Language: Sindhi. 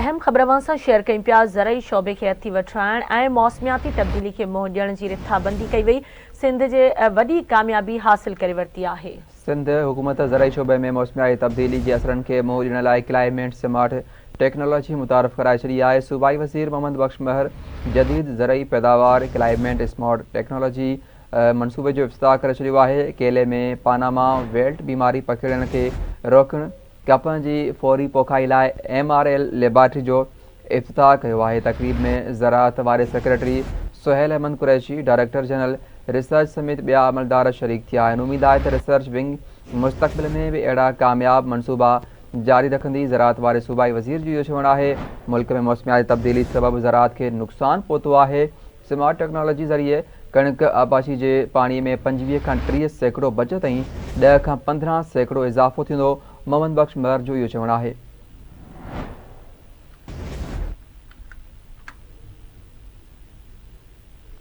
اهم خبر اوهان سان شيئر ڪيون پيا، زرعي شعبي کي هٿي وٺرائڻ ۽ موسمياتي تبديلي کي منهن ڏيڻ جي رٿابندي ڪئي وئي، سنڌ جي وڏي ڪاميابي حاصل ڪري ورتي آهي. سنڌ حڪومت زرعي شعبي ۾ موسمياتي تبديلي جي اثرن کي منهن ڏيڻ لاء ڪلائميٽ سمارٽ ٽيڪنالاجي متعارف ڪرائي ڇڏي آهي، صوبائي وزير محمد بخش مهر جديد زرعي پيداوار ڪلائميٽ سمارٽ ٽيڪنالاجي منصوبي جو افتتاح ڪري ڇڏيو آهي، ڪيلي ۾ پاناما ويلٽ بيماري پکيڙڻ کي روڪڻ، ڪپهه جي فوري پوکائي لاء ايم آر ايل ليبارٽري جو افتتاح ڪيو آهي. تقريب ۾ زراعت واري secretary Sohail Ahmed Qureshi, director general research سميت ٻيا عملدار شريڪ ٿيا آهن. اميد آهي ته ريسرچ ونگ مستقبل ۾ به اهڙا ڪامياب منصوبا جاري رکندي. زراعت واري صوبائي وزير جو اهو چوڻ آهي ملڪ ۾ موسمياتي تبديلي سبب زراعت کي نقصان پهتو آهي، سمارٽ ٽيڪنالاجي ذريعي ڪڻڪ آبپاشي جي پاڻي ۾ 25 کان 30% بچت ۽ 10 کان 15% اضافو ٿيندو، محمد بخش مهر جو اهو چوڻ آهي.